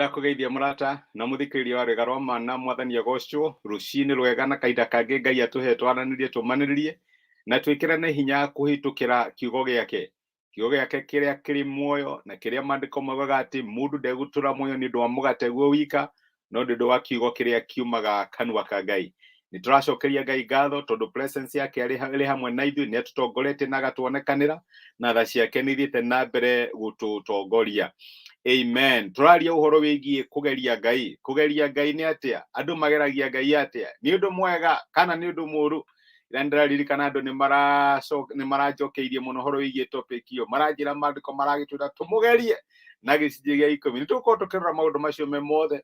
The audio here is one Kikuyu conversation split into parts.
Ndakũgeithia mũrata na mũthikĩrĩria wa rwĩga rwa ma na mwathani agocwo rũcinĩ rwega na kahinda kangĩ Ngai atũhe twaranĩrie tũmanĩrĩrie na twĩkĩrane hinya kũhĩtũkĩra kiugo gĩake. Kiugo gĩake kĩrĩa kĩrĩ muoyo na kĩrĩa maandĩko maugaga atĩ mũndũ ndegũtũra muoyo nĩ ũndũ wa mũgate guo wika no nĩ ũndũ wa kiugo kĩrĩa kiumaga kanua ka Ngai. Nĩ tũracokeria Ngai ngatho tondũ presence yake ĩrĩ hamwe na ithuĩ, nĩ atũtongoretie na agatuonekanĩra, na tha ciake nĩ ithiĩte na mbere gũtũtongoria. Amen. Tũraria ũhoro wĩgiĩ kũgeria Ngai. Kũgeria Ngai nĩ atĩa? Andũ mageragia Ngai atĩa? Nĩ ũndũ mwega kana nĩ ũndũ mũũru? Na ndĩraririkana andũ nĩ maranjokeirie mũno ũhoro wĩgiĩ topic ĩyo, maranjĩra maandĩko maragĩtwĩra tũmũgerie na gĩcunjĩ gĩa ikũmi. Nĩ tũgũkorwo tũkĩrora maũndũ macio me mothe,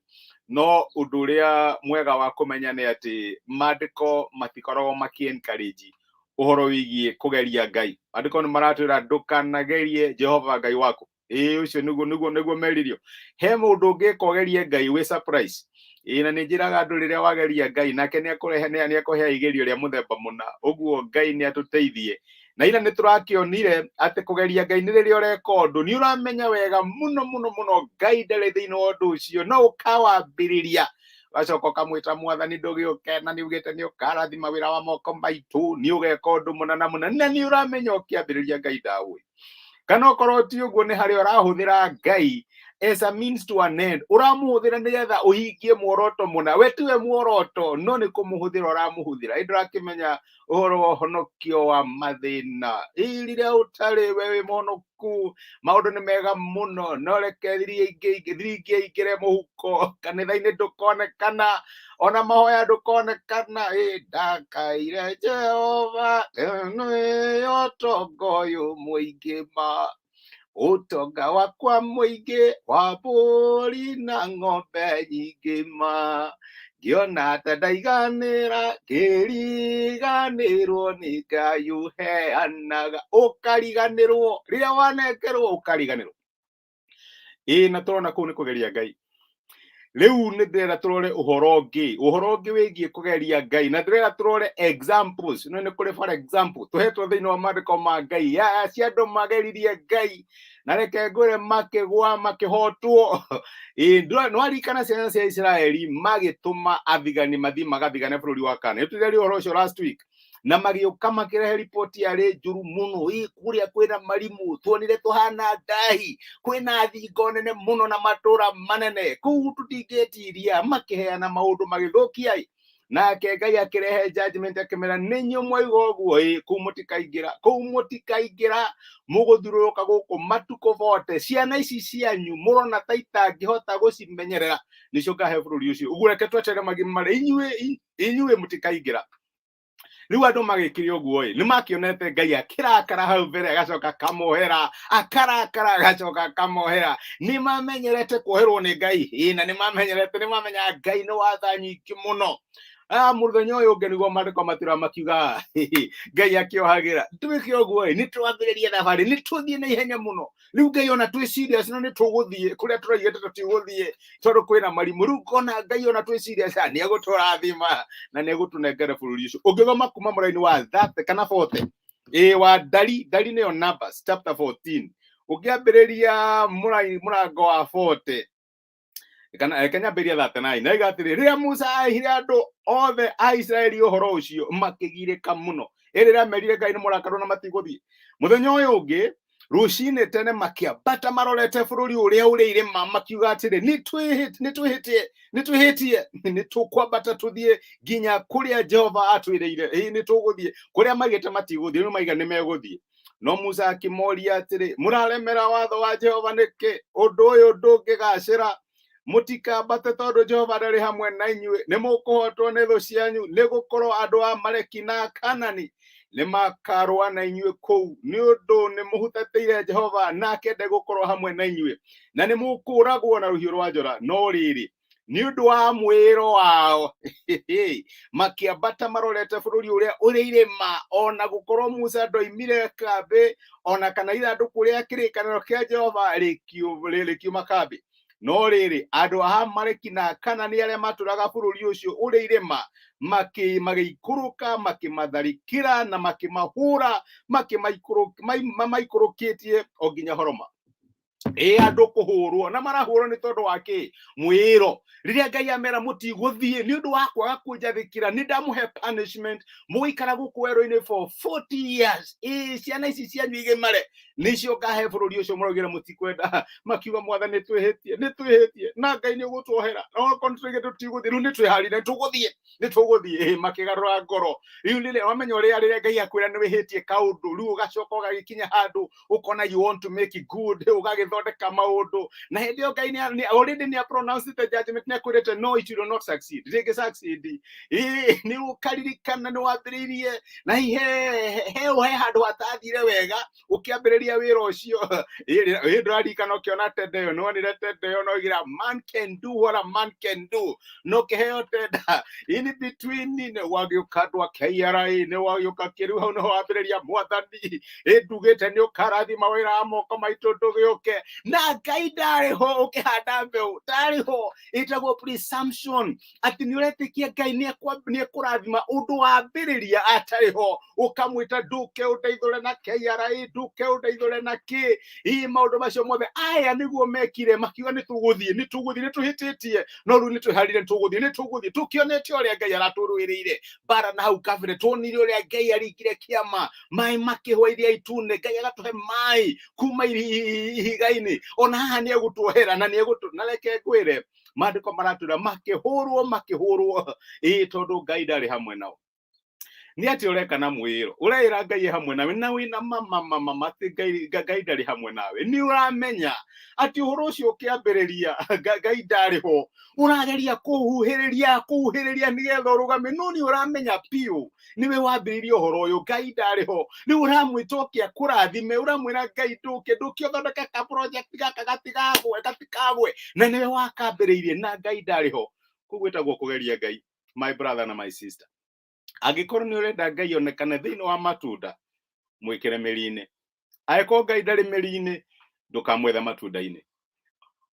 no ũndũ ũrĩa mwega wa kũmenya nĩ atĩ maandĩko matikoragwo makĩ encourage ũhoro wĩgiĩ kũgeria Ngai. Maandĩko nĩ maratwĩra ndũkanagerie Jehova Ngai waku. Ĩĩ, ũcio nĩguo meririo. He mũndũ ũngĩka ũgerie Ngai wĩ surprise. Ĩĩ, na nĩ njĩraga andũ rĩrĩa wageria Ngai nake nĩ nĩakũhea igerio rĩa mũthemba mũna. Ũguo Ngai nĩ atũteithie. Na ira nĩ tũrakĩonire atĩ kũgeria Ngai nĩ rĩrĩa ũreka ũndũ nĩ ũramenya wega mũno mũno mũno Ngai ndarĩ thĩinĩ wa ũndũ ũcio, no ũkawambĩrĩria ũgacoka ũkamwĩta mwathani ndũgĩũke na nĩ ugĩte nĩ ũkarathima wĩra wa moko maitũ, nĩ ũgeka ũndũ mũna na mũna, na nĩ ũramenya ũkĩambĩrĩria Ngai ndawĩ. Kana okorwo ti ũguo nĩ harĩa ũrahũthĩra Ngai as a means to an end, ũramũhũthĩra nĩgetha ũhingie muoroto mũna. We tiwe muoroto, no nĩ kũmũhũthĩra ũramũhũthĩra. Ĩ ndũrakĩmenya ũhoro wa ũhonokio wa mathĩna, rĩrĩa ũtarĩ we wĩ mũhonoku, maũndũ nĩ mega mũno, no reke thiringi ĩingĩre mũhuko, kanitha-inĩ ndũkonekana, ona mahoya ndũkonekana. Ĩ ndakaire Jehova nĩyo ũtonga ũyũ mũingĩ ma, ũtonga wakwa mũingĩ wa mbũri na ng'ombe nyingĩ ma, ngĩona ta ndaiganĩra ngĩriganĩrwo nĩ Ngai ũheanaga. Ũkariganĩrwo rĩrĩa wanengerwo, ũkariganĩrwo. Ĩĩ, na tũrona kũu nĩ kũgeria Ngai. Rĩu nĩ ndĩrenda tũrore ũhoro ũngĩ, ũhoro ũngĩ wĩgiĩ kũgeria Ngai, na ndĩrenda tũrore examples. No nĩ kũrĩ, for example, tũhetwo thĩinĩ wa maandĩko ma Ngai ya cia andũ mageririe Ngai, na reke ngwĩre makĩgwa makĩhotwo. Ĩĩ, nĩwaririkana ciana cia Isiraeli magĩtũma athigani mathiĩ magathigane bũrũri wa Kana? Nĩtũraria ũhoro ũcio last week, na magĩũka makĩrehe riboti yarĩ njũru mũno. Ĩ kũrĩa kwĩna marimũ, tuonire tũhana ndahi, kwĩna thingo nene mũno na matũra manene, kũu tũtingĩtiria. Makĩheana maũndũ magĩthũkia ĩ. Nake Ngai akĩrehe judgment, akĩmera nĩ inyuĩ mwaiga ũguo, ĩ kũu mũtikaingĩra, kũu mũtikaingĩra, mũgũthiũrũrũka gũkũ matukũ bote. Ciana ici cianyu mũrona ta itangĩhota gũcimenyerera, nĩcio ngahe bũrũri ũcio. Ũguo reke tweterere magimare, inyuĩ mũtikaingĩra. Rĩu andũ magĩkire ũguo ĩ, nĩ makĩonete Ngai akĩrakara hau mbere, agacoka akamohera, akarakara agacoka akamohera. Nĩ mamenyerete kuoherwo nĩ Ngai. Ĩ, na nĩ mamenyerete, nĩ mamenyaga Ngai nĩ watha nyingĩ mũno. Mũthenya ũyũ ũngĩ nĩguo maandĩko matũra makiuga Ngai akĩohagĩra. Twĩke ũguo ĩ, nĩ twambĩrĩrie thabarĩ, nĩ tũthiĩ na ihenya mũno. Rĩu Ngai ona twĩ serious na nĩ tũgũthiĩ kũrĩa tũraigĩte, tũtigũthiĩ tondũ kwĩna marimũ. Rĩu ngona Ngai ona twĩ serious nĩ egũtũrathima na nĩ egũtũnengera bũrũri ũcio. Ũngĩthoma kuma mũraini wa 30 kana 40, ĩ wa ndari ndari nĩyo Numbers chapter 14, ũngĩambĩrĩria mũrango wa 40 kana reke nyambĩrĩrie 39, na iga atĩrĩ, rĩrĩa Musa aheire andũ othe a Isiraeli ũhoro ũcio, makĩgirĩka mũno. Ĩ rĩrĩa merire Ngai nĩ mũrakaru na matigũthiĩ. Mũthenya ũyũ ũngĩ rũcinĩ tene makĩambata marorete bũrũri ũrĩa ũrĩ irĩma, makiuga atĩrĩ, nĩ twĩhĩtie, nĩ tũkwambata tũthiĩ nginya kũrĩa Jehova atwĩrĩire. Ĩ nĩ tũgũthiĩ kũrĩa maigĩte matigũthiĩ, rĩu maiga nĩ megũthiĩ. No Musa akĩmoria atĩrĩ, mũraremera watho wa Jehova nĩkĩ? Ũndũ ũyũ ndũngĩgacĩra. Mũtikambate, tondũ Jehova ndarĩ hamwe na inyuĩ. Nĩ mũkũhotwo nĩ thũ cianyu, nĩ gũkorwo andũ a Amaleki na Kanani nĩ makarũa na inyuĩ kũu. Nĩ ũndũ nĩ mũhutatĩire Jehova, nake ndegũkorwo hamwe na inyuĩ, na nĩ mũkũũragwo na rũhiũ rwa njora. No rĩrĩ, nĩ ũndũ wa mwĩĩro wao makĩambata marorete bũrũri ũrĩa ũrĩ irĩma, ona gũkorwo Musa ndoimire kambĩ, ona kana ithandũkũ rĩa kĩrĩkanĩro kĩa Jehova rĩkiuma kambĩ. No rĩrĩ, andũ a Amaleki na Kanani arĩa matũraga bũrũri ũcio ũrĩ irĩma magĩikũrũka, makĩmatharĩkĩra na makĩmahũra, mamaikũrũkĩtie o nginya Horoma. Ĩ andũ kũhũrwo na marahũrwo nĩ tondũ wa kĩ? Mwĩro. Rĩrĩa Ngai amera mũtigũthiĩ nĩ ũndũ wa kwaga kũnjathĩkĩra, nĩ ndamũhe punishment, mũgũikara gũkũ werũ-inĩ for 40 years. Ĩ ciana ici cianyu igimare nĩcio ngahe bũrũri ũcio mũraugire mũtikwenda. Makiuga, Mwathani, nĩ twĩhĩtie, nĩ twĩhĩtie, na Ngai nĩ ũgũtuohera, na okorwo nĩ twĩhĩtie tũtigũthiĩ, rĩu nĩ twĩharire, nĩ tũgũthiĩ, nĩ tũgũthiĩ. Ĩ makĩgarũra ngoro. Rĩu rĩrĩa wamenya ũrĩa rĩrĩa Ngai akwĩra nĩ wĩhĩtie kaũndũ, rĩu ũgacoka ũgagĩkinya handũ ũkona you want to make it good, ũgagĩthondeka maũndũ, na hĩndĩ ĩyo Ngai already nĩ pronounce the judgment, nĩ akwĩrĩte no, it will not succeed, rĩngĩ succeed. Ĩ nĩ ũkaririkana nĩ wambĩrĩirie na hihi he he handũ hatathire wega ũkĩambĩrĩria wĩra ũcio. Ĩ ndũraririkana ũkĩona tender ĩyo, nĩwonire tender ĩyo na ũgira man can do what a man can do, no kĩheo tender in between nĩ gwagĩũka andũ a KRA, nĩ gwagĩũka kĩrĩu hau nĩho wambĩrĩria, Mwathani, ĩ ndugĩte nĩ ũkarathima wĩra wa moko maitũ, ndũgĩũke na Ngai ndarĩ ho ũkĩhanda mbeũ, ndarĩ ho. Ĩtagwo presumption, atĩ nĩ ũretĩkia Ngai nĩ ekũrathima ũndũ wambĩrĩria atarĩ ho, ũkamwĩta ndũke ũndeithũre na KRA, ndũke ũndeithũre na kĩ. Ĩ maũndũ macio mothe aya nĩguo mekire, makiuga nĩ tũgũthiĩ, nĩ tũgũthiĩ, nĩ tũhĩtĩtie, no rĩu nĩ twĩharire, nĩ tũgũthiĩ, nĩ tũgũthiĩ. Tũkĩonete ũrĩa Ngai aratũrũĩrĩire mbara na hau kabere, tuonire ũrĩa Ngai aringire kĩama, maĩ makĩhwa iria itune, Ngai agatũhe maĩ kuma ihiga-inĩ, ona haha nĩ egũtuohera na nĩ egũtũ. Na reke ngwĩre, maandĩko maratwĩra makĩhũrwo, makĩhũrwo, ĩ tondũ Ngai ndarĩ hamwe nao. Nĩ atĩ ũreka na mwĩro ũreĩra Ngai e hamwe nawe, na wĩna mama mama atĩ Ngai ndarĩ hamwe nawe. Nĩ ũramenya atĩ ũhoro ũcio ũkĩambĩrĩria Ngai ndarĩ ho, ũrageria kũhuhĩrĩria, kũhuhĩrĩria nĩgetha ũrũgame, no nĩ ũramenya biũ nĩwe wambĩrĩirie ũhoro ũyũ, Ngai ndarĩ ho. Rĩu ũramwĩta oke akũrathime, ũramwĩra Ngai ndũke, ndũke ũthondeke ka project gaka gatigagwe, gatikagwe, na nĩwe wakambĩrĩirie na Ngai ndarĩ ho. Kũu gwĩtagwo kũgeria Ngai, my brother na my sister. Angĩkorwo nĩ ũrenda Ngai onekane thĩinĩ wa matunda, mwĩkĩre mĩri-inĩ. Angĩkorwo Ngai ndarĩ mĩri-inĩ, ndũkamwethe matunda-inĩ.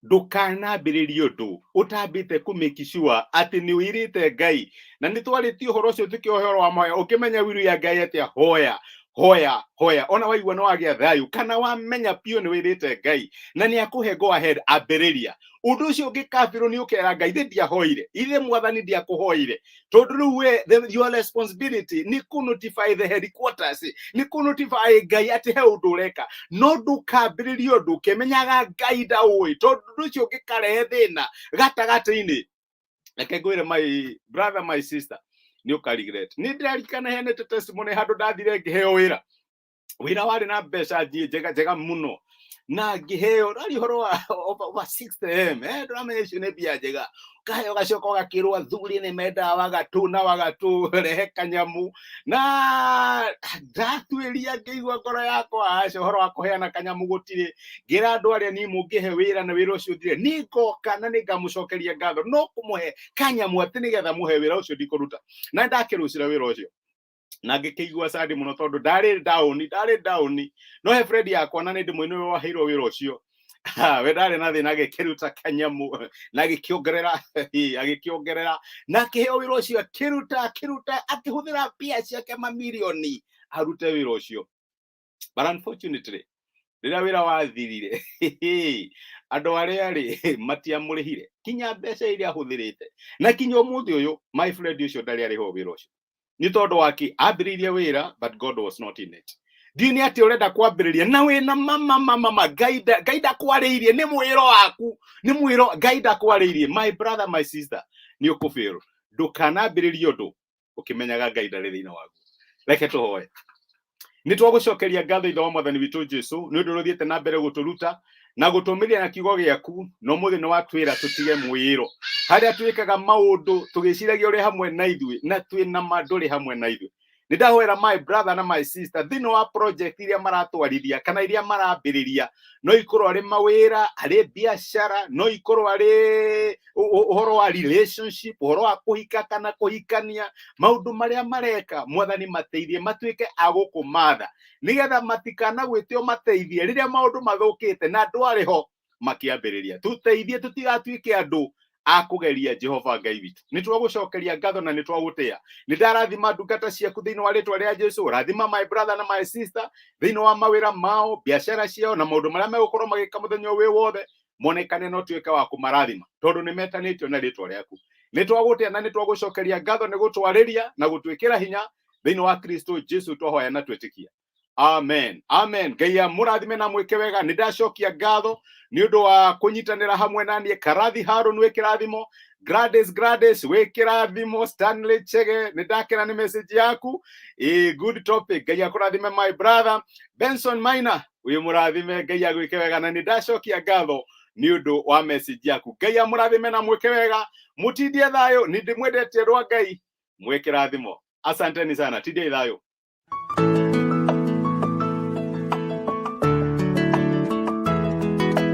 Ndũkanambĩrĩrie ũndũ ũtambĩte kũ make sure atĩ nĩ ũirĩte Ngai. Na nĩ twarĩtie ũhoro ũcio tũkĩohe ũhoro wa mahoya. Ũngĩmenya wiru ya Ngai atĩa? Hoya, hoya, hoya. Ona waigua nĩ wagĩa thayũ kana wamenya biũ nĩ wĩrĩte Ngai na nĩ akũhe go ahead, ambĩrĩria ũndũ ũcio. Ũngĩkabĩrwo nĩ ũkera Ngai, ithe ndiahoire, ithe Mwathani ndiakũhoire, tondũ rĩu we your responsibility nĩ kũ notify the headquarters, nĩ kũ notify Ngai atĩ he ũndũ ũreka, no ndũkambĩrĩrie ũndũ ũkĩmenyaga Ngai ndaũĩ, tondũ ũndũ ũcio ũngĩkarehe thĩna gatagatĩ-inĩ, reke ngwĩre, my brother, my sister, nĩ ũka regret. Nĩ ndĩrarikana heanĩte testimony handũ ndathire ngĩheo wĩra, wĩra warĩ na mbeca njega njega mũno, na ngĩheo rari ũhoro wa over 60M. Ndũramenya icio nĩ mbia njega. Ũkaheo, ũgacoka ũgakĩrwo athuri nĩ mendaga wagatũ na wagatũ, rehe kanyamu. Na ndatuĩria ngĩigua ngoro yakwa, aca, ũhoro wa kũheana kanyamu gũtirĩ. Ngĩra andũ arĩa niĩ mũngĩhe wĩra na wĩra ũcio ũthire, nĩ ngoka na nĩ ngamũcokeria ngatho, no kũmũhe kanyamu atĩ nĩgetha mũhe wĩra ũcio ndikũruta. Na ndakĩrũcĩra wĩra ũcio na ngĩkĩigua sad mũno tondũ ndarĩ down, ndarĩ down. No he friend yakwa na nĩ ndĩmũĩ, nĩwe waheirwo wĩra ũcio. We ndarĩ na thĩna, agĩkĩruta kanyamu na agĩkĩongerera, agĩkĩongerera na akĩheo wĩra ũcio, akĩruta, akĩruta, akĩhũthĩra mbia ciake mamirioni arute wĩra ũcio. But unfortunately, rĩrĩa wĩra wathirire, andũ arĩa rĩ matiamũrĩhire kinya mbeca iria ahũthĩrĩte, na kinya ũmũthĩ ũyũ my friend ũcio ndarĩ arĩhwo wĩra ũcio. Nĩ tondũ wake ambĩrĩirie wĩra, but God was not in it. Ndiũĩ nĩ atĩ ũrenda kwambĩrĩria na wĩna mama mama mama Ngai Ngai ndakwarĩirie, nĩ mwĩro waku, nĩ mwĩro, Ngai ndakwarĩirie. My brother, my sister, nĩ ũkũbĩrwo. Ndũkanambĩrĩrie ũndũ ũkĩmenyaga Ngai ndarĩ thĩinĩ waku. Reke tũhoe. Nĩ twagũcokeria ngatho, Ithe wa Mwathani witũ Jesu, nĩ ũndũ ũrĩa ũthiĩte na mbere gũtũruta na gũtũmĩria na kiugo gĩaku. Na ũmũthĩ nĩ watwĩra tũtige mwĩĩro harĩa twĩkaga maũndũ tũgĩciragia ũrĩ hamwe na ithuĩ, na twĩ na ma ndũrĩ hamwe na ithuĩ. Nĩ ndahoera my brother na my sister thĩinĩ wa project iria maratwarithia kana iria marambĩrĩria, no ikorwo arĩ mawĩra, arĩ biacara, no ikorwo arĩ ũhoro wa relationship, ũhoro wa kũhika kana kũhikania, maũndũ marĩa mareka, Mwathani, mateithie matuĩke a gũkũmatha nĩgetha matikanagwĩte mateithie rĩrĩa maũndũ mathũkĩte na ndwarĩ ho makĩambĩrĩria. Tũteithie tũtigatuĩke andũ Akũgeria Jehova Ngai witũ, nĩ twagũcokeria ngatho na nĩ twagũtĩa. Nĩ ndarathima ndungata ciaku thĩinĩ wa rĩtwa rĩa Jesu. Rathima my brother na my sister thĩinĩ wa mawĩra mao, biacara ciao na maũndũ marĩa megũkorwo magĩka mũthenya wĩ wothe, monekane no tuĩke wa kũmarathima tondũ nĩ metanĩtio na rĩtwa rĩaku. Nĩ twagũtĩa na nĩ twagũcokeria ngatho nĩ gũtwarĩria na gũtwĩkĩra hinya thĩinĩ wa Kristo Jesu twahoya na twĩtĩkia. Amen, amen. Ngai amũrathime na mwĩke wega. Nĩ ndacokia ngatho nĩ ũndũ wa kũnyitanĩra hamwe na niĩ. Karathi Harun, wĩ kĩrathimo. Gladys, Gladys, wĩ kĩrathimo. Stanley Chege, nĩ ndakena nĩ message yaku. Ĩ good topic. Ngai akũrathime my brother. Benson Maina, wĩ mũrathime. Ngai agwĩke wega na nĩ ndacokia ngatho nĩ ũndũ wa message yaku. Ngai amũrathime na mwĩke wega. Mũtindie thayũ. Nĩ ndĩmwendete rwa Ngai. Mwĩ kĩrathimo. Asanteni sana. Tindiai thayũ.